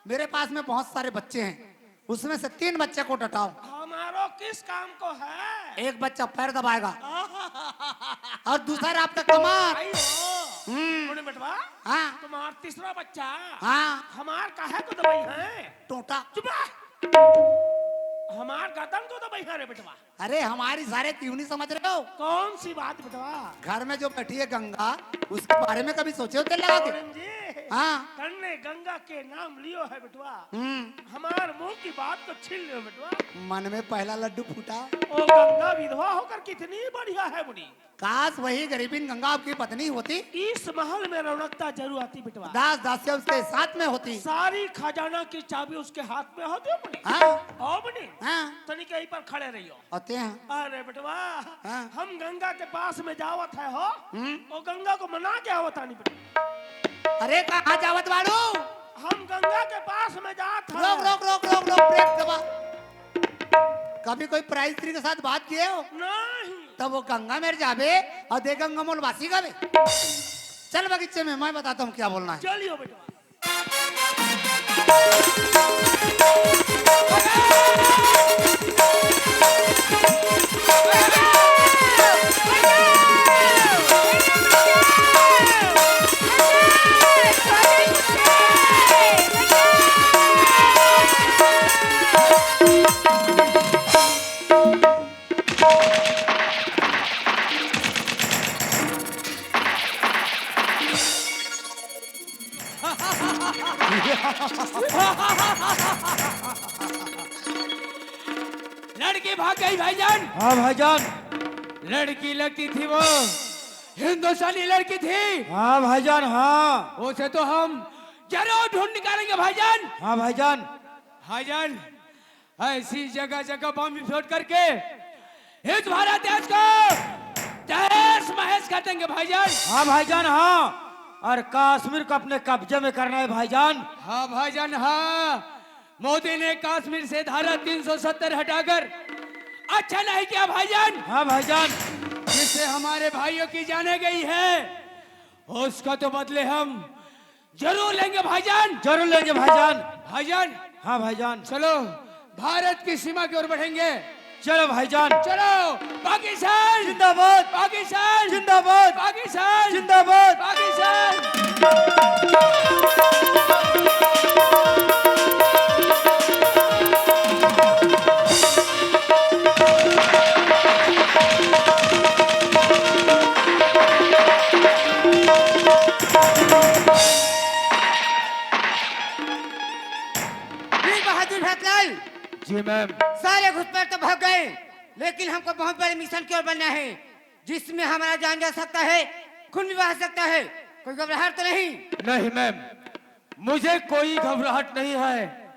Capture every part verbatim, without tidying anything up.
मेरे पास में बहुत सारे बच्चे हैं, उसमें से तीन बच्चे को डटाओ। हमारो किस काम को है? एक बच्चा पैर दबाएगा और दूसरा आपका कमर। आई हो। हम्म। बोले, बेटवा, हाँ। तुम्हार तीसरा बच्चा हाँ। हमार काहे को दबाई है? टोटा। चुप रह। हमार गर्दन को दबाई है रे बेटवा। अरे, हमारी सारे क्यों नहीं समझ रहे हो? कौन सी बात बेटवा? घर में जो बैठी है गंगा, उसके बारे में कभी सोचे हो तेल लगा के? औरंगजेब, हाँ। तन्ने गंगा के नाम लियो है बेटवा। हम्म। हमार मुंह की बात को छीन लियो बेटवा। मन में पहला लड्डू फूटा। ओ गंगा विधवा होकर कितनी बढ़िया है मुनि। काश वही गरीबिन गंगा आपकी पत्नी होती। इस महल में रौनकता जरूर आती बेटवा। दास दासियां उसके साथ में होती। सारी खजाना की चाबी उसके हाथ में होती मुनि। हाँ। ओ मुनि। हाँ। तनिक यहीं पर खड़े रहियो। होते हैं। अरे बेटवा, हाँ। हम गंगा के पास में जावत है हो, हम्म। वो गंगा को मना के आवत आनी बेटवा। अरे कहाँ जावत बाड़ू? हम गंगा के पास में जात है। रोक, रोक, रोक, रोक, रोक, ब्रेक दबा। कभी कोई प्राइज थ्री के साथ बात किए हो? नहीं। तब वो गंगा मेर जाबे और दे गंगा मोल बासी गावे। चल बगीचे में, मैं बताता हूँ क्या बोलना है। चलियो बेटवा। लड़की भाग गई भाईजान। हाँ भाईजान। लड़की लगती थी वो हिंदुस्तानी लड़की थी। हाँ भाईजान, हाँ। उसे तो हम जरूर ढूंढ निकालेंगे भाईजान। हाँ भाईजान। भाईजान, ऐसी जगह जगह बम विस्फोट करके इस भारत देश को तहस महस कर देंगे भाईजान। हाँ भाईजान, हाँ। और कश्मीर को अपने कब्जे में करना है भाईजान। हाँ भाईजान, हाँ। मोदी ने कश्मीर से धारा तीन सौ सत्तर हटाकर अच्छा नहीं किया भाईजान। हाँ भाईजान। जिससे हमारे भाइयों की जानें गई है, उसका तो बदले हम जरूर लेंगे भाईजान। जरूर लेंगे भाईजान। भाईजान। हाँ भाईजान। चलो, भारत की सीमा की ओर बढ़ेंगे। चलो भाईजान। चलो, पाकिस्तान जिंदाबाद। पाकिस्तान जिंदाबाद। पाकिस्तान जिंदाबाद। पाकिस्तान। वीर बहादुर भटलाल। जी मैम। सारे घुसपैठ तो भाग गए, लेकिन हमको बहुत बड़े मिशन की ओर बनना है, जिसमें हमारा जान जा सकता है, खून भी बहा सकता है। कोई घबराहट तो नहीं? नहीं मैम, मुझे कोई घबराहट नहीं है।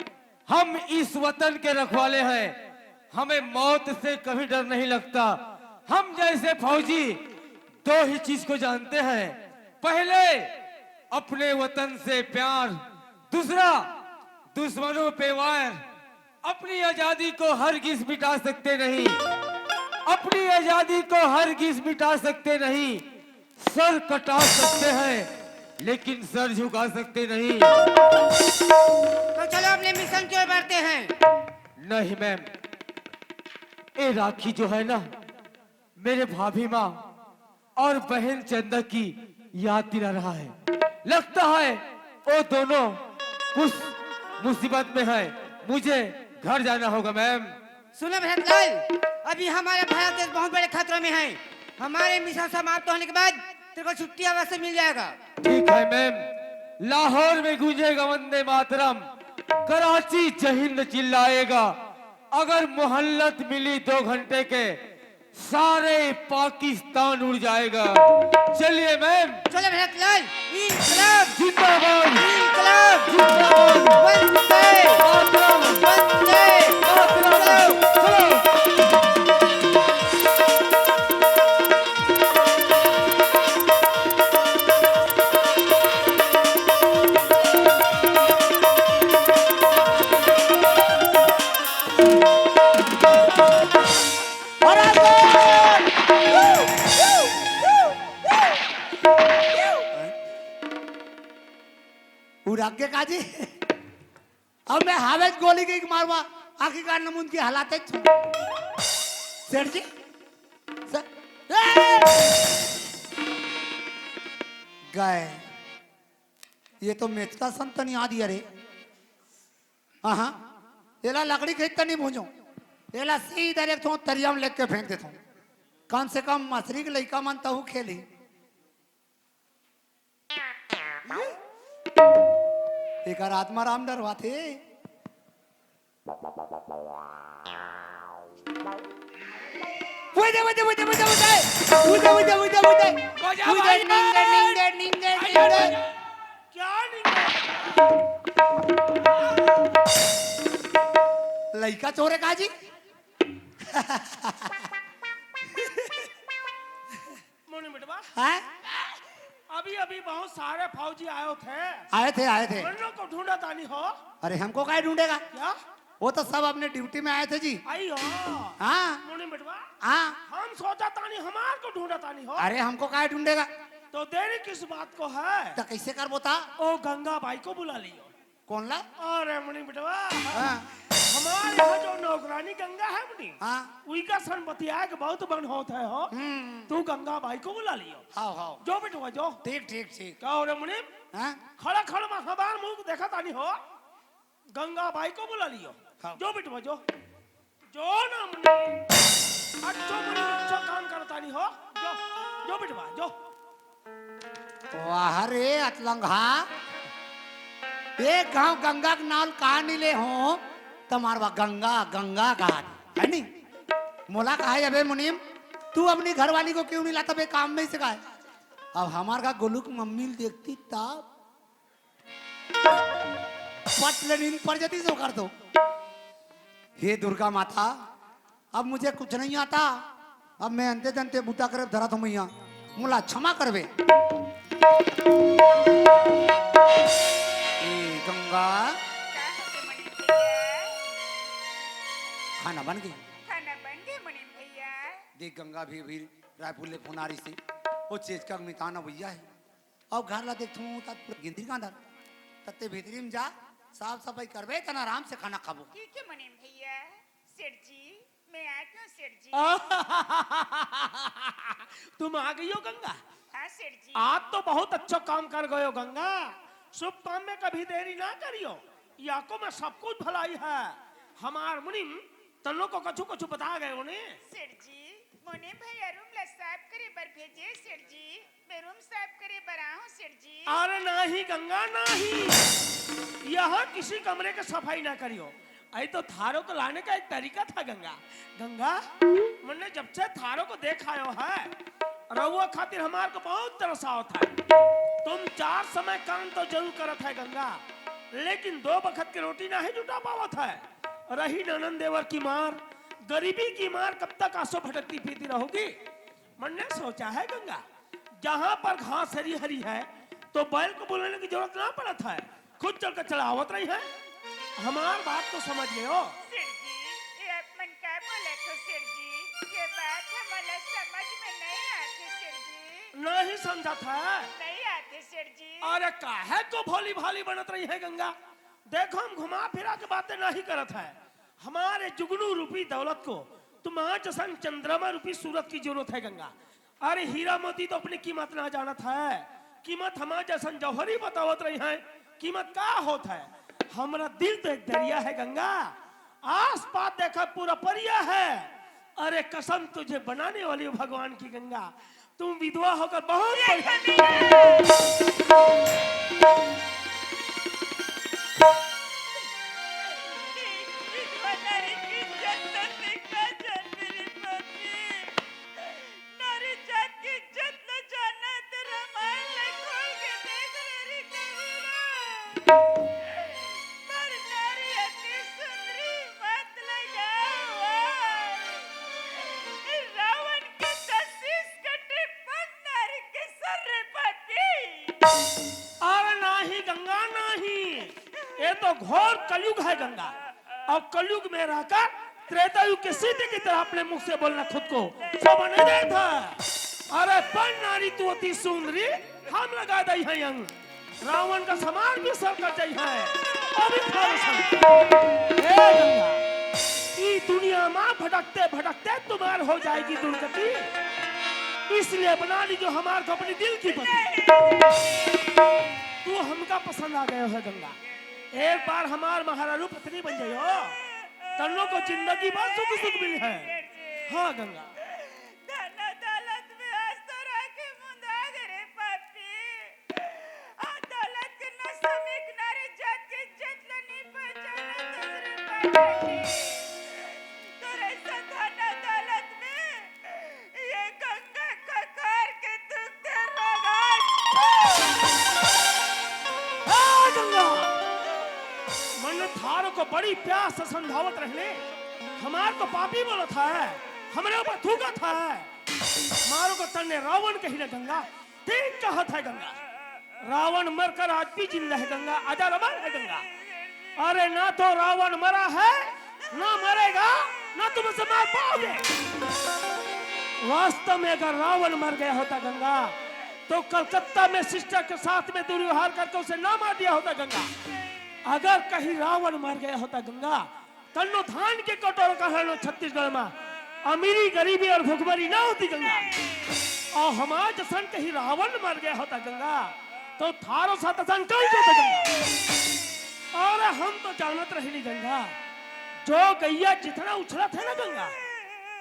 हम इस वतन के रखवाले हैं, हमें मौत से कभी डर नहीं लगता। हम जैसे फौजी दो ही चीज को जानते हैं, पहले अपने वतन से प्यार, दूसरा दुश्मनों पे वार। अपनी आजादी को हरगिज मिटा सकते नहीं, अपनी आजादी को हरगिज मिटा सकते नहीं। सर कटा सकते हैं, लेकिन सर झुका सकते नहीं। तो चलो अपने मिशन की ओर बढ़ते हैं। नहीं मैम, ये राखी जो है ना, मेरे भाभी माँ और बहन चंदा की याद दिला रहा है। लगता है वो दोनों कुछ मुसीबत में है। मुझे घर जाना होगा मैम। सुनो भरतलाल, अभी हमारा भारत देश बहुत बड़े खतरों में है। हमारे मिशन समाप्त होने के बाद तेरे को छुट्टी अवश्य मिल जाएगा। ठीक है मैम। लाहौर में गूंजेगा वंदे मातरम, कराची जय हिंद चिल्लाएगा। अगर मोहलत मिली दो घंटे के, सारे पाकिस्तान उड़ जाएगा। चलिए मैम। चलो भरतलाल, इंकलाब जिंदाबाद। इंकलाब जिंदाबाद। वंदे मातरम। वंदे मातरम। चलो। और आगे उड़ आगे का जी। अब मैं हावेच गोली के मारवा, आखिरकार नमुन की हालात है। सेठ जी, सर, ए! गए। ये तो मेचका संतन याद ही, अरे। हाँ, हाँ। एला लकड़ी खरीद कर नहीं भूंजो। एला सीधा एक ठो तरिया में लेके फेंक देथो। कम से कम मछरी के लइका मन तहु खेली। एकर आत्मा राम डरवाथे। उइदे, उइदे, उइदे, उइदे, उइदे। उइदे, उइदे, उइदे, उइदे। उइदे, निंगे, निंगे, निंगे, निंगे। क्या निंगे? लइका चोर हे का जी? मुनि मिटवा। हैं? अभी, अभी बहुत सारे फौजी आए थे। आए थे, आए थे। उन लोग को ढूंढा तानी हो। अरे, हमको काहे ढूंढेगा? क्या? वो तो सब अपने ड्यूटी में आए थे जी। आई हो। हाँ। मुनि मिटवा। हाँ। हम सोचा तानी हमार को ढूंढा तानी हो। अरे, हमको काहे ढूंढेगा? तो देरी किस बात को है? तो कैसे करबो ता? ओ गंगा बाई को बुला लियो। कौन ला? अरे मुनि बिटवा, हाँ। हमारे यहाँ जो नौकरानी गंगा है मुनि, हाँ। उइका सन बतियाए के बहुत मन होत है हो। हम्म। तू गंगा बाई को बुला लियो। हाव, हाव। जो बिटवा, जो। ठीक, ठीक, ठीक। का हो रे मुनि? हाँ। खड़ा खड़ा में हमार मुंह देखा तानी हो। गंगा बाई को बुला लियो। हाँ। जो बिटवा, जो। जो ना मुनि, अच्छो मुनि, अच्छो काम करता नहीं हो। जो, जो बिटवा, जो। वाह रे अतलंगा, एक घांव गंगा के नाम का नहीं ले हो, तुम्हार वा गंगा, गंगा का है नहीं? मोला कहा है, अबे मुनीम, तू अपनी घरवाली को क्यों नहीं लाता बे काम में से का है? अब हमार का गोलू की मम्मी देखती तब पट ले नींद पड़ जाती सो कर दो। हे दुर्गा माता, अब मुझे कुछ नहीं आता, अब मैं अंते दंते बूता करे धरा तो मैया, मोला क्षमा करबे। ए गंगा, का होगे मुनीम भैया? खाना बन गई? खाना बन गई मुनीम भैया। देख गंगा, भी, भी रायपुर ले फोन आ रही थी, वो चेचका मितान भैया है, अउ घर ला देखथों, त पूरा गिंदरी गांदर। तत्ते भीतरी में जा, साफ सफाई करबे, तन आराम से खाना खाबो। ठीक है मुनीम भैया। सेठ जी, मैं आती हूँ सेठ जी। तुम आ गई हो गंगा? हाँ सेठ जी। आज तो बहुत अच्छा काम कर गए हो गंगा। शुभ काम में कभी देरी ना करियो। याको में सब कुछ भलाई है। हमार मुनीम तन्नो को कछु कछु बता गए हो ने। सेठ जी, मुनीम भैया रूम ला साफ करे बर भेजे सेठ जी। मैं रूम साफ करे बर आहूं सेठ जी। अरे नहीं गंगा, नहीं, यहाँ किसी कमरे की सफाई ना करियो। अरे तो थारो को लाने का एक तरीका था गंगा। गंगा, मैंने जब से थारो को देखायो है, रउआ खातिर हमार को बहुत तरस आवत है। तुम चार समय काम तो जरूर करत है गंगा, लेकिन दो बखत के रोटी नहीं जुटा पावत है। रही ननन देवर की मार, गरीबी की मार, कब तक आंसू भटकती फिरती रहोगी? मन ने सोचा है गंगा, जहाँ पर घास हरी हरी है, तो बैल को बुलाने की जरूरत ना पड़त है, खुद चल के चलावत रही है। हमार बात तो समझ गए हो? सेठ जी, ये आप मन का बोलत हो सेठ जी? ये बात हमला समझ में नहीं आती सेठ जी। नहीं समझत है? नहीं आती सेठ जी। अरे काहे को भोली भाली बनत रही है गंगा? देखो हम घुमा फिरा के बातें नहीं करत है। हमारे जुगनू रूपी दौलत को तुम्हार जैसन चंद्रमा रूपी सूरत की जरूरत है गंगा। अरे हीरा मोती तो अपनी कीमत ना जानत है, कीमत हमार जैसन जौहरी बतावत रही है, कीमत का होत है? हमरा दिल तो एक दरिया है गंगा, आस पास देखा पूरा परिया है। अरे कसम तुझे बनाने वाली भगवान की गंगा, तुम विधवा होकर बहुत ये बढ़िया। कमीना। विधवा नारी की इज्जत तो देखा जाए मेरी मम्मी। नारी जात की इज्जत न जाना, तेरा माल न खोल के देख ले रे कमीना। पर नारी अति सुंदरी मत लगाओ। रावण के दस शीश कटे, पर नारी के सर रे पापी। अरे नाही गंगा नाही, ये तो घोर कलयुग है गंगा। और कलयुग में रहकर त्रेता युग के सीते की तरह अपने मुख से बोलना खुद को शोभा नहीं देता। अरे पर नारी तू अति सुंदरी, हम लगा दई है अंग। रावण का समार भी सर कर जाई है। अभी थारे हे गंगा, ई दुनिया मा भटकते भटकते तुम्हार हो जाएगी दुर्गति, इसलिए बना लीजो हमार को अपनी दिल की पत्नी। तू हमका पसंद आ गयो है गंगा, एक बार हमार महारारू पत्नी बन जाइयो, तन्नो को जिंदगी भर सुख सुख मिली है। हाँ गंगा। धन दौलत में आज तोरा के मुंदा दे रे पापी। आ दौलत के नशा में एक नारी जात के इज्जत ला नहीं पहचाना दे रे पापी। तोरे ऐसा धन दौलत में ये गंगा ककार के दुख दे रोगान। हे गंगा, मन थारो को बड़ी प्यास से समझावत रहले, हमार तो पापी बोलत है, हमरे ऊपर थूकत है। मारो को तन्ने रावण कही ना गंगा, ठीक कहत है गंगा। रावण मरकर आज भी जिंदा है गंगा, अजर अमर है गंगा। अरे ना तो रावण मरा है, ना मरेगा, ना तुम उसे मार पाओगे। वास्तव में अगर रावण मर गया होता गंगा, तो कलकत्ता में सिस्टर के साथ में दुर्व्यवहार करके उसे ना मार दिया होता गंगा। अगर कहीं रावण मर गया होता गंगा, तन्नो धान के कटोरा कहनो छत्तीसगढ़ में अमीरी, गरीबी और भुखमरी ना होती गंगा। और हमार जसन कहीं रावण मर गया होता गंगा, तो थारो साथ असन कहीं होता गंगा। और हम तो जानत रहली गंगा, जो गैया जितना उछलत है ना गंगा,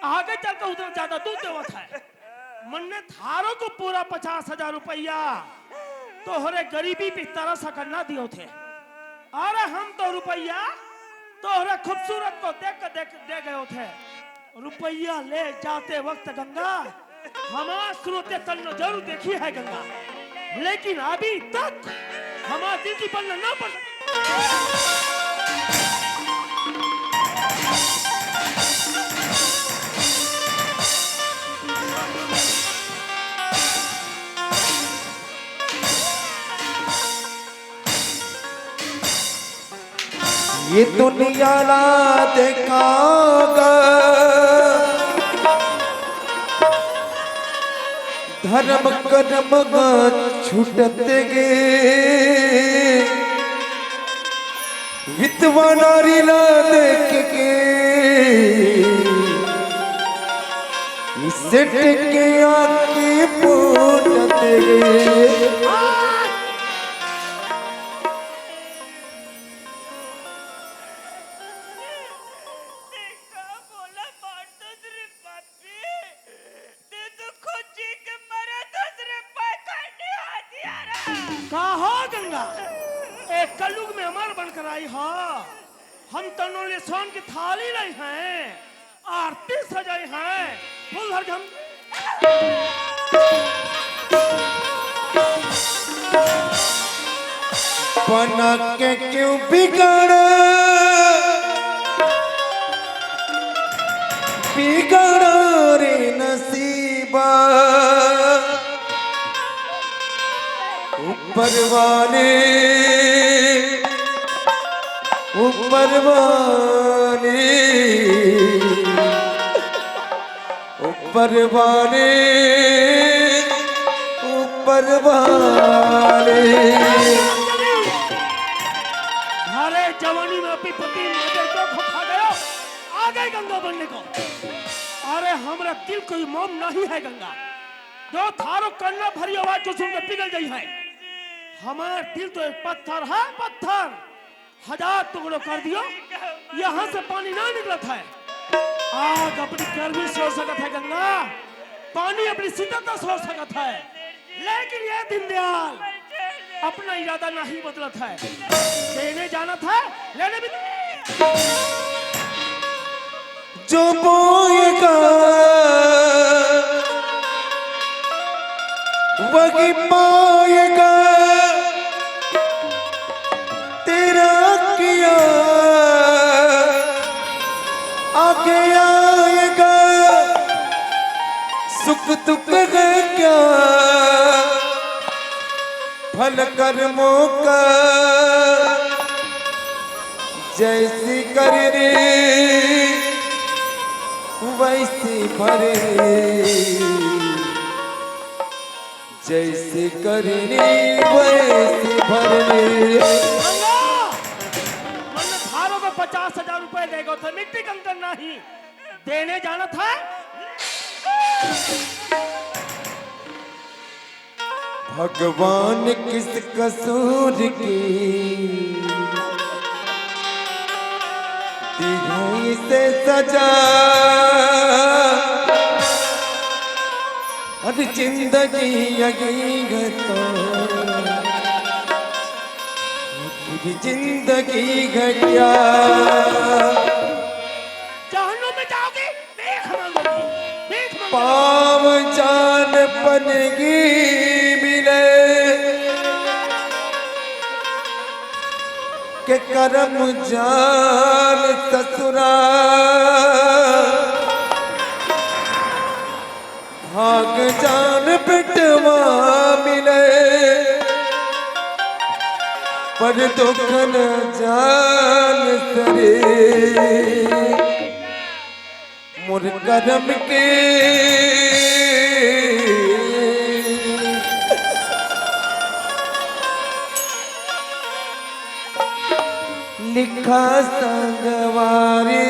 आगे चल के उतना ज्यादा दूध देवत है। मन्ने थारो को पूरा पचास हजार रुपया तोहरे गरीबी पे तरस कर ना दियो थे। अरे हम तो रुपया तोहरे खूबसूरत को देख के देख दे गयो थे। रुपया ले जाते वक्त गंगा हमार सूरत तन्नो जरूर देखी है गंगा, लेकिन अभी तक हमार दिल की पन्ना ना पड़। ये दुनिया ला देखागा, धर्म कर्म गा छूटत गे। विधवा नारी ला देख के सेठ के आंखें फूटत गे। ते का बोला मारतस रे पापी? ते तो खुद जी के मरतस रे पाखंडी हत्यारा। का हो गंगा, ए कलयुग में अमर बनकर आई हो। हम तन्नो ले सोन की थाली लाई हैं, आरती सजाई हैं, फूल धर के हम बना के क्यों बिगड़, बिगड़ रे नसीबा। ऊपर वाले, ऊपर वाले, ऊपर वाले, ऊपर वाले। अरे जवानी में अपनी पति नजर को खो खा गयो, आ गए गंगा बनने को। अरे हमरा दिल कोई मोम नहीं है गंगा, जो थारो कन्ना भरी आवाज को सुन के पिघल गई है। हमार दिल तो एक पत्थर है, पत्थर। हजार टुकड़ों कर दियो, यहाँ से पानी ना निकलत है। आग अपनी गर्मी से हो सकत है गंगा, पानी अपनी शीतलता से हो सकत है, लेकिन ये दीनदयाल अपना इरादा नहीं बदलत है। लेने जाना था, लेने भी जो बोएगा वही पाएगा, तेरा किया आगे आएगा। सुख दुख है क्या फल कर्मों का, जैसी करनी वैसी भरनी, जैसी करनी वैसी भरनी। गंगा, मन पचास हजार रुपए दे गो थे, मिट्टी कंकन नहीं देने जाना था। भगवान किस कसूर की दी है इसे सजा। अरे जिंदगी अगी घटो, फिर जिंदगी घटिया। जहन्नुम में जाओगे, भीख मांगोगे, भीख मांगोगे। पाँव जान पनगी मिले के करम जान ससुरा। भाग जान पिटवा मिले, पर दुख न जान सरे। मोर करम के लिखा संगवारी,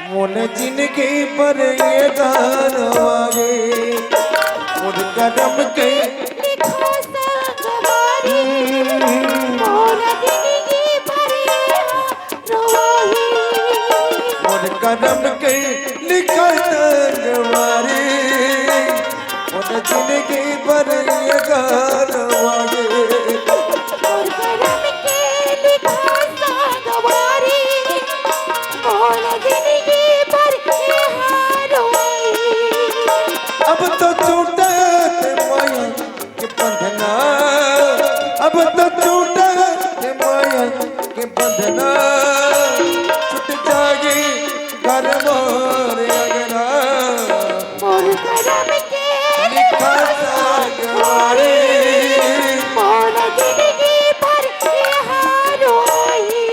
मोन जिनगी पर ये दानवारी, मोर करम के लिखा संगवारी, मोर जिनगी पर ये रोही। मोर करम के लिखल संगवारी, मोर जिनगी भर ये गानवारी। मोर करम के लिखल संगवारी, मोर जिनगी भर ये हारवारी। अब तो छूटत माया के बंधना, अब तो छूटा है माया के बंधना, छूट जागी घर मोर अंगना। मोर करम के लिखा सागवारी, मोर जिंदगी भर के हारवाई।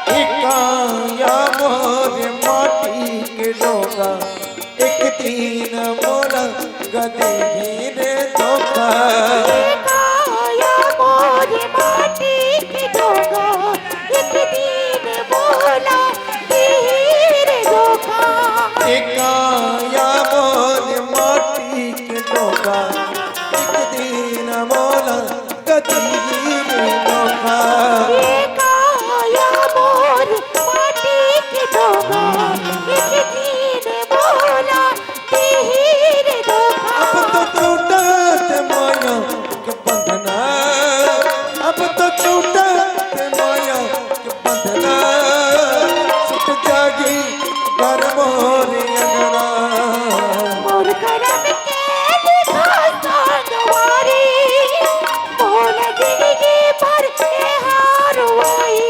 एक काया मोर माटी के लोगा, एक दिन मोला गदही ने धोखा। एक काया मोर माटी के लोगा, एक दिन मोला दिही रे धोखा। एक काया मोर माटी के लोगा, एक दिन मोला गदही ने धोखा। एक काया मोर माटी के लोगा, एक दिन मोला दिही रे धोखा। अब तो छूटत माया के बंधना, अब तो छूटत माया के बंधना, छूट जागी घर मोर अंगना। मोर करम के लिखा संगवारी, मोर जिंदगी भर के हारवाई।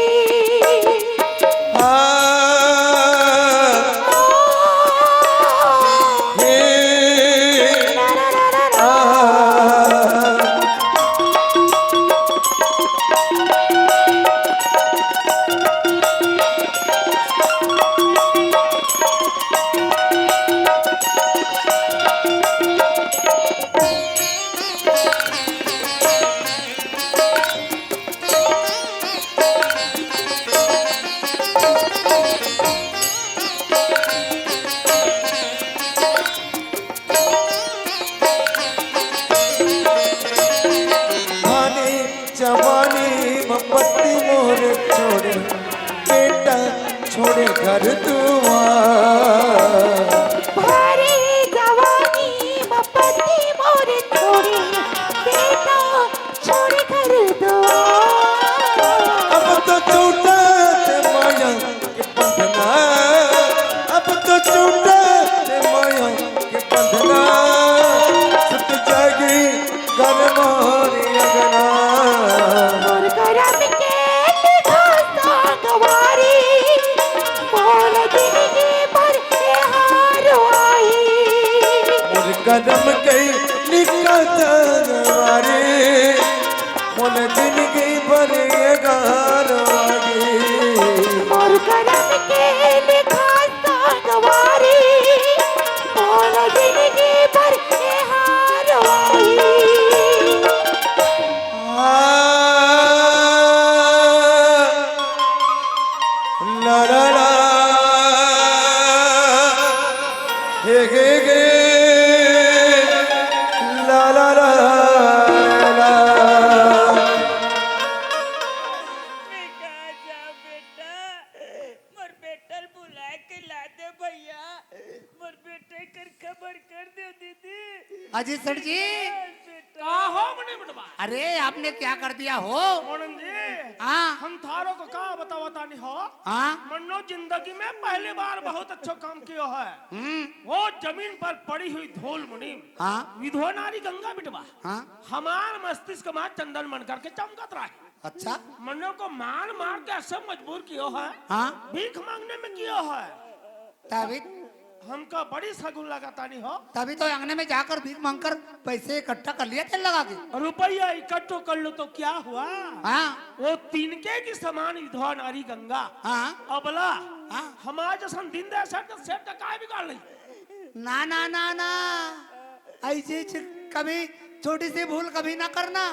भारी जवानी म पति मोर छोड़े, बेटा छोड़े घर दुआर। भारी जवानी म पति मोर छोड़े, बेटा छोड़े घर दुआर। अब तो छूटा करम के लिखा तनवारी, मोला जिंदगी भर ये गारवारी। मोर करम के लिखा संगवारी, मोला जिंदगी भर ये हारवारी। आ, ला ला ला, हे गे गे, ला ला ला ला। मैं कहाँ जाऊँ बेटा? मोर बेटा ल बुला के ला दे भैया, मोर बेटा कर खबर कर दे दीदी। अजी सेठ जी। बेटा। का हो मने बेटवा? अरे आपने क्या कर दिया हो? मोनन जी, हाँ। हम थारो को का बतावा तानी हो? हाँ। मन्नो जिंदगी में पहली बार बहुत अच्छा काम कियो है। हम्म। वो जमीन पर पड़ी हुई धूल मुनीम, हाँ। विधवा नारी गंगा बेटवा, हाँ। हमार मस्तिष्क में चंदन मन करके चमकत रहे। अच्छा। मन्नो को मार मार के ऐसे मजबूर कियो है। हाँ। भीख मांगने में कियो है। तभी। हमका बड़ी सगुन लगा तानी हो। तभी तो अंगने में जाकर भीख मांगकर पैसे इकट्ठा कर लिया तेल लगा के। रुपया इकट्ठो कर लो तो क्या हुआ? हाँ। वो तिनके की समान विधवा नारी गंगा। हाँ। अबला। हाँ। हमार जैसन दिन दे सेठ, सेठ का काय बिगाड़ लई? ना, ना, ना, ना। ऐसी च-, कभी छोटी सी भूल कभी ना करना।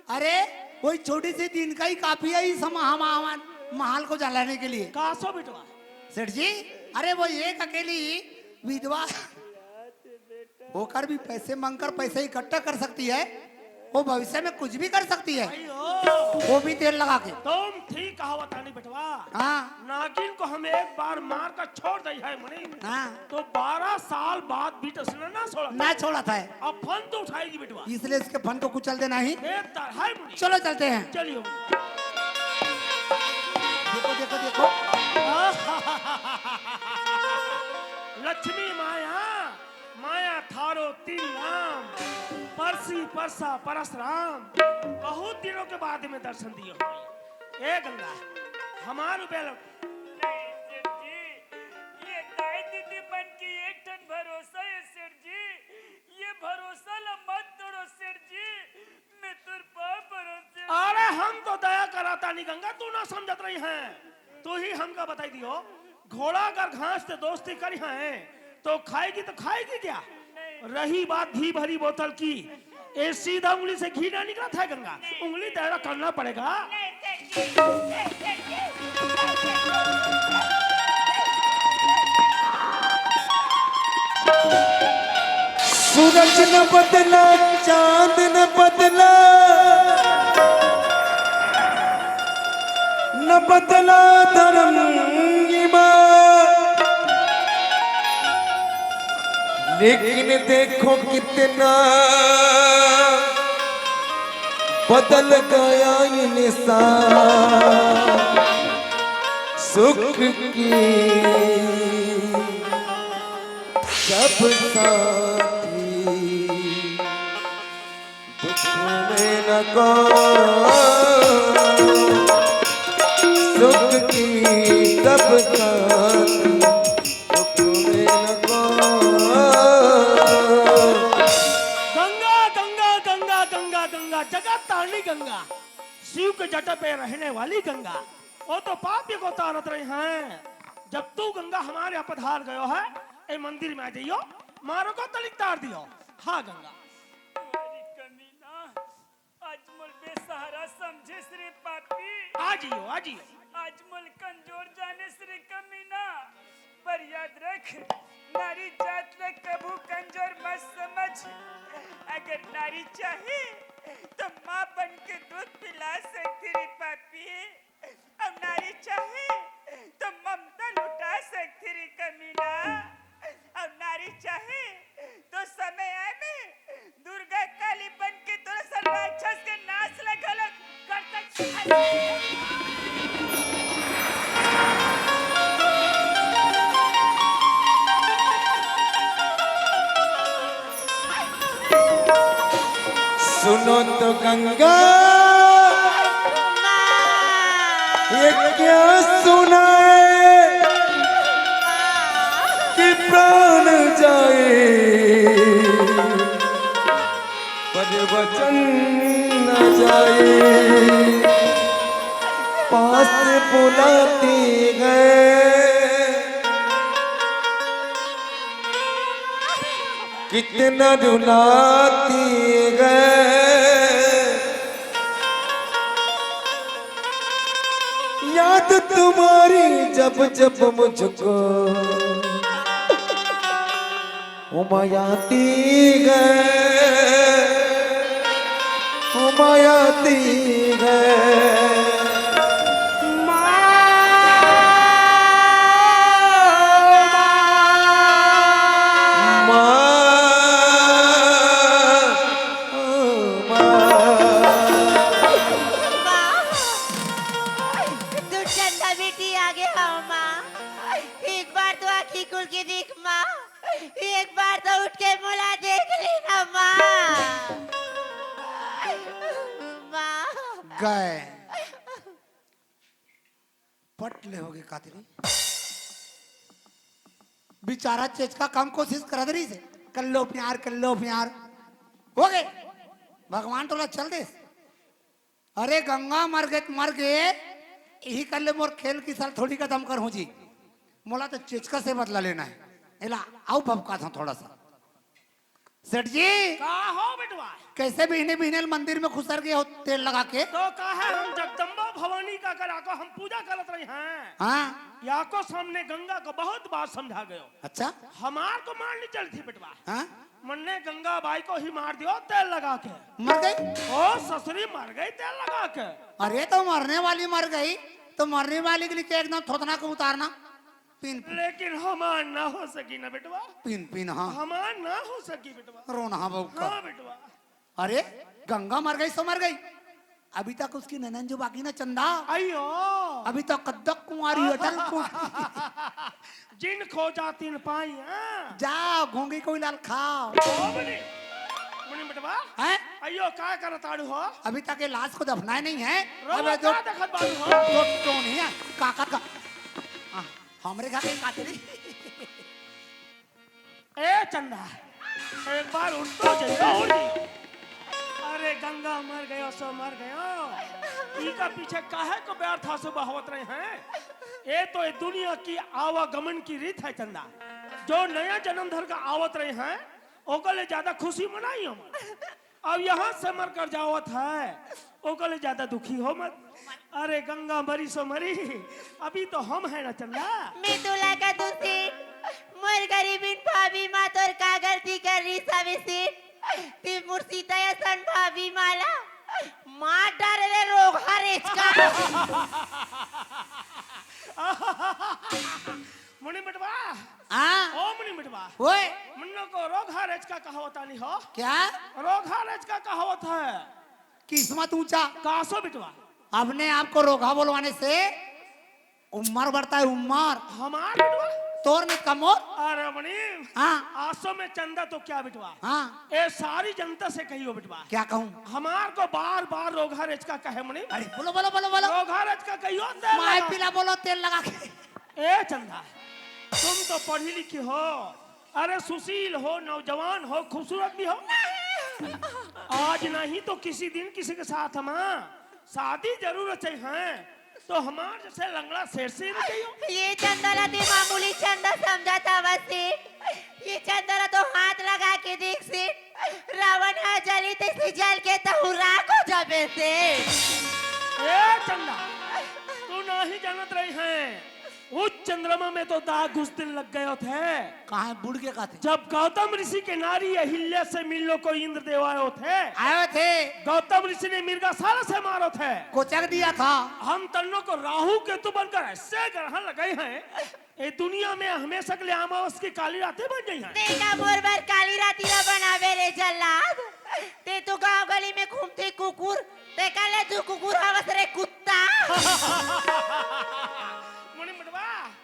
अरे, वही छोटी सी दिन का ही काफी है इस महा-, महा-, महल को जलाने के लिए। का सो बेटवा? सेठ जी, अरे वो एक अकेली विधवा होकर भी पैसे मांगकर पैसे इकट्ठा कर सकती है, वो भविष्य में कुछ भी कर सकती है। अयो। वो भी तेल लगा के। तुम ठीक कहावत रानी बेटवा। हाँ। नागिन को हम एक बार मार कर छोड़ दे है मुनीम, हाँ। तो बारह साल बाद भी तो उसने ना छोड़ा। ना छोड़ा था। अब फन तो उठाएगी बेटवा। इसलिए इसके फन को कुचल देना ही। बेहतर है मुनीम। चलो चलते हैं। चलियो। देखो, देखो, देखो। लक्ष्मी माया, माया थारो तीन नाम, परसी, परसा, परसराम। बहुत दिनों के बाद में दर्शन दियो हो। ए गंगा, हमार बेल। नहीं सेठ जी, ये दाई दीदी मन की एक ठन भरोसा है सेठ जी, ये भरोसा ला मत तोड़ो सेठ जी, मैं तोर पाँव परो सेठ जी। अरे हम तो दया करा तानी गंगा, तू ना समझत रही है, तू ही हमका बताई दियो। घोड़ा अगर घास से दोस्ती करी है तो खाएगी तो खाएगी क्या? रही बात घी भरी बोतल की, ये सीधा उंगली से घी ना निकला था गंगा, उंगली दर्द करना पड़ेगा। सूरज न बदला, चांद न बदला, न बदला धर्म ईमान। लेकिन देखो कितना बदल गया इंसान। सुख की सब साथी दुख में न को, सुख की सब शांति, दुख में न को। गंगा, गंगा, गंगा, गंगा, गंगा, जगत तारणी गंगा, शिव के जटा पे रहने वाली गंगा, वो तो पापी को तारत रही हैं। जब तू गंगा हमारे यहाँ पधार गयो है, ए मंदिर में आ जाइयो, मारो को तलिक तार दियो। हाँ गंगा। अरे कमीना, आज मोल बेसहारा समझेस रे पापी। आ जियो, आ जियो। आज मोल कमजोर जानेस रे कमीना। पर याद रख, नारी जात ल कभू कमजोर मत समझ। अगर नारी चाहे, तो माँ बन के दूध पिला सकथे रे पापी। अउ नारी चाहे, तो ममता लुटा सकथे रे कमीना। अउ नारी चाहे, तो समय आए में दुर्गा काली बन के तोर सन राक्षस के नाश ल घलो कर सकथे। सुनो तो गंगा, ये क्या सुना है कि प्राण जाए। वचन न जाए, पास बुलाती है। कितना रुलाती है याद तुम्हारी, जब जब मुझको उमा आती है, उमा आती है। माँ, माँ, ओ माँ। तू चंदा बेटी आ गया हो माँ। एक बार तो आँखी खुल के देख माँ, एक बार तो उठ के मोला देख लेना माँ। माँ। गए। पट ले होगे कातिरी। बेचारा चेचका कम कोशिश करत रहिसे। कर लो प्यार, कर लो प्यार। होगे। भगवान टोला चल देस। अरे गंगा मर गे त मर गे, इही कर ले मोर खेल की साल थोड़ी खतम कर हूँ जी। मोला तो चेचका से बदला लेना है। एला आऊ भभकात हूँ थोड़ा सा। सेठ जी, का हो बेटवा? कैसे बिहने बिहने मंदिर में खुसर गए हो तेल लगा के? तो का है, हम जगदम्बा भवानी का करा को हम पूजा करत रही हैं। हाँ। या को सामने गंगा को बहुत बार समझा गयो। अच्छा। हमार को मार नहीं चलती बेटवा। हाँ। मन्ने गंगा बाई को ही मार दियो तेल लगा के। मर गई? ओ ससुरी मर गई तेल लगा के। अरे तो मरने वाली मर गई, तो मरने वाली के लिए क्या एकदम थोथना को उतारना? Pin, pin. लेकिन हमार ना हो सकी ना बेटवा। पिन, पिन, हाँ। हमार ना हो सकी बेटवा। रोना, हाँ, बहू का। हाँ बेटवा। अरे, गंगा मर गई सो मर गई, अभी तक उसकी ननन जो बाकी ना चंदा। अयो। अभी तो कद्दक कुंवारी अटल कुंवारी। जिन खोजा तिन पाई, हाँ। जाओ, घोंगी कोई लाल खाओ। ओ बने, मुनि बेटवा। हैं? अयो, का करत आड़ू हो? अभी तक ये लाश को दफनाए नहीं है। रो, अबे जो का देखत बाड़ू हो? जो टोन है, काका का। हाँ, हमरे घर के कातिरी। ए चंदा, एक बार उठ तो जइबा हो जी। अरे गंगा मर गयो सो मर गयो, इका पीछे काहे को व्यर्थ आंसू बहावत रहे हैं? ये तो ये दुनिया की आवागमन की रीत है चंदा। जो नया जन्म धर का आवत रहे हैं, ओकर ले ज्यादा खुशी मनाई हम। अब यहाँ से मर कर जावत है, ओकर ले ज्यादा दुखी हो मत। अरे गंगा मरी सो मरी, अभी तो हम है ना चंदा। मैं तोला का दूं सेठ, मोर गरीबिन भाभी माँ तोर का गलती कर रही सवे सेठ। ते मोर सीता असन भाभी माला मार डारे रे रोगहा रेचका। मुनि बेटवा। हाँ? ओ मुनि बेटवा। ओए। मन्नो को रोगहा रेचका कहावत आनी हो। क्या? रोगहा रेचका कहावत है। किस्मत ऊंचा। कासो बेटवा। अपने आप को रोगहा बोलवाने से उम्र बढ़ता है, उम्र। हमार बेटवा। तोर नहीं कमोर। अरे मनी। हाँ। आसो में चंदा तो क्या बेटवा? हाँ। ए सारी जनता से कहियो बेटवा। क्या कहूँ? हमार को बार बार रोगहा रेचका कहे मनी। अरे बोलो, बोलो, बोलो, बोलो। रोगहा रेचका कहियो तेल माय लगा। पीला बोलो तेल लगा के। ए चंदा, तुम तो पढ़ी लिखी हो, अरे सुशील हो, नौजवान हो, खूबसूरत भी हो। आज नहीं तो किसी दिन किसी के साथ हम शादी जरूर चाहिए, तो हमार जैसे लंगड़ा सेठ से ही चाहिए। ये चंदा ला ते मामूली चंदा समझा था बस सेठ। ये चंदा ला तो हाथ लगा के देख सेठ, रावण हा जली तैसे जल के तहु राख हो जाबे सेठ। ए चंदा, तू नहीं जानत रही है, उस चंद्रमा में तो दाग उस दिन लग गए थे। कहाँ है? बुड़ के कहा थे? जब गौतम ऋषि के नारी अहिल्या से मिलने को इंद्र देव आए थे, आए थे। गौतम ऋषि ने मृगासाला से मारो थे। कोचक दिया था। हम तन्नों को राहु केतु बनकर ऐसे ग्रहण लगाए हैं, ये दुनिया में हमेशा के लिए अमावस की काली रातें बन गई हैं। तेका मोर बर काली राती ला बनावे रे जल्लाद। ते तो गांव गली में घूमते कुकुर, ते काले तू कुकुर हवस रे कुत्ता। मुनि मुंडवा,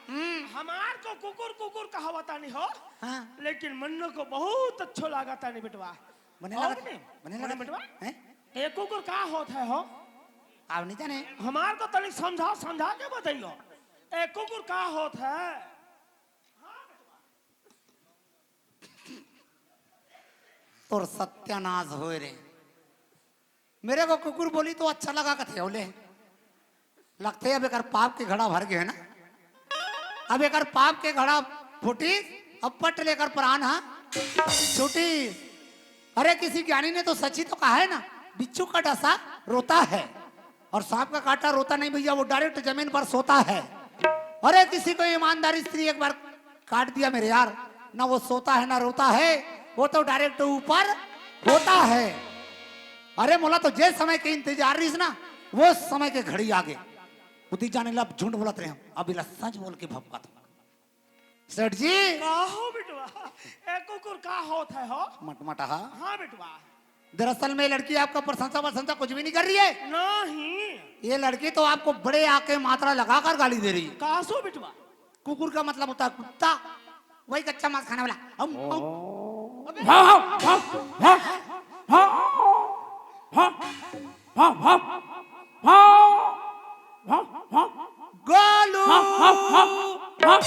हम्म। हमार को कुकुर कुकुर कहावता नहीं हो, हाँ। लेकिन मन्नो को बहुत अच्छो लागता नहीं बेटवा। बने और लगत, नहीं? बने मुनि लगत। मुंडवा, हैं? ए कुकुर का होत है हो? आप नहीं जाने। हमार को तनिक समझा, समझा के बताइयो। ए कुकुर का होत है? तोर सत्यानाश होए रे। मेरे को कुकुर बोली तो अच्छा लगा कथे, बोले लगथे अब एकर पाप के घड़ा भर गए है ना, अब एकर पाप के घड़ा फूटी, अब पट लेकर प्राण हा छूटी। अरे किसी ज्ञानी ने तो सच्ची तो कहा है ना, बिच्छू का डसा रोता है और सांप का काटा रोता नहीं भैया, वो डायरेक्ट जमीन पर सोता है। अरे किसी को ईमानदारी स्त्री एक बार काट दिया मेरे यार, ना वो सोता है ना रोता है, वो तो डायरेक्ट ऊपर होता है। अरे मोला तो जे समय के इंतजार रहिस ना, वो समय के घड़ी आगे। उदी जाने ला अब झूठ बोलत रहे हम, अब इला सच बोल के भपकत हूँ। सेठ जी। का हो बिटवा? ए कुकुर का होत है हो? मटमटाहा। हाँ बिटवा। दरअसल में लड़की आपका प्रशंसा वशंसा कुछ भी नहीं कर रही है। नहीं। ये लड़की तो आपको बड़े आके मात्रा लगाकर गाली दे रही है। का सो बिटवा? कुकुर का मतलब होता है कुत्ता, वही कच्चा मांस खाने वाला। हम, हम। हाँ, हाँ, हाँ, हाँ, हाँ, हाँ, हाँ, हाँ, हाँ, हाँ, हाँ, हाँ, गोलू। हाँ, हाँ, हाँ, हाँ।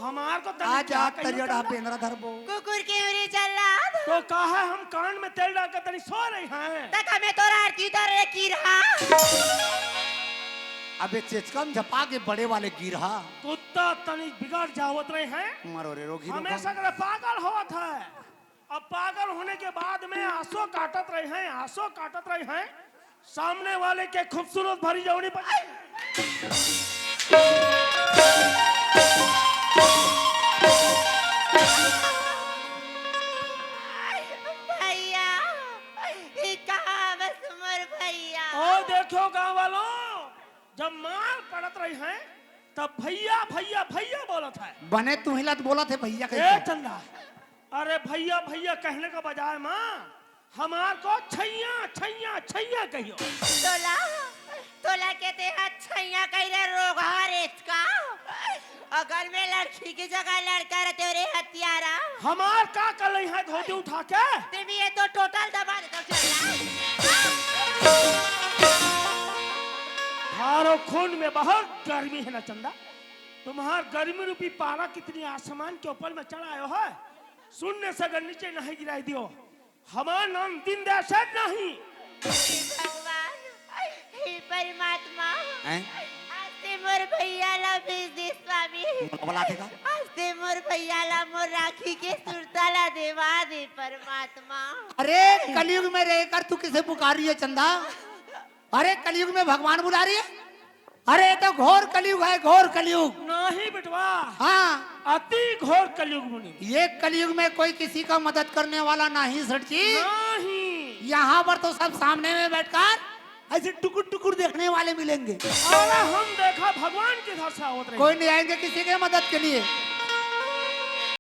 हमार को तनी आज क्या आप कहियो तरिया डहा चंदा? पेंदरा धरबो। कुकुर के उरी जल्लाद। तो कहा हम कान में तेल डाल के तनी सो रही हैं। तक हमें तोरा आरती उतार रे की रहा। अबे चेचकम झपा के बड़े वाले गिरहा। कुत्ता तनी बिगड़ जावत रहे हैं। मरो रे रोगी रोगा। हमेशा करे पागल होत है। अब पागल होने के बाद में आंसू काटत रहे हैं, आंसू काटत रहे हैं। सामने वाले के खूबसूरत भरी जौनी पर भैया, ई कहाँ बस मोर भैया? ओ देखो गांव वालों, जब मार पड़त रही है तब भैया भैया भैया बोलत है। बने तू ही ला तो बोलत है भैया ए कैसे? चंदा, अरे भैया भैया कहने का बजाय माँ हमार को छैया छैया छैया कहियो। तोला, तोला के ते हा छैया कहि रे रोगहा रेचका। अगर मैं लड़की की जगह लड़का रहते रे हत्यारा। हमार का कर रही है धोती उठा के? ते भी ये तो टोटल दबा दे तो चल रहा। थारो खून में बहुत गर्मी है ना चंदा, तुम्हार गर्मी रूपी पारा कितनी आसमान के ऊपर में चढ़ायो है, शून्य से अगर नीचे नहीं गिराई दियो। हमार नाम दिन दहशत नहीं। हे भगवान, हे परमात्मा, हैं? आज ते मोर भैया ला भेज दे स्वामी। बोला थे का? आज ते मोर भैया ला मोर राखी के सुरता ला देवा दे परमात्मा। अरे कलयुग में रहकर तू किसे पुकार रही है चंदा? अरे कलयुग में भगवान बुला रही है। अरे ये तो घोर कलयुग है, घोर कलियुग। नहीं बेटवा। हाँ। अति घोर कलयुग मुनि। ये कलियुग में कोई किसी का मदद करने वाला नहीं सेठ जी। नहीं। यहाँ पर तो सब सामने में बैठकर ऐसे टुकुर टुकुर देखने वाले मिलेंगे। अरे हम देखा भगवान के घर से आवत रहे। कोई नहीं आएंगे किसी के मदद के लिए।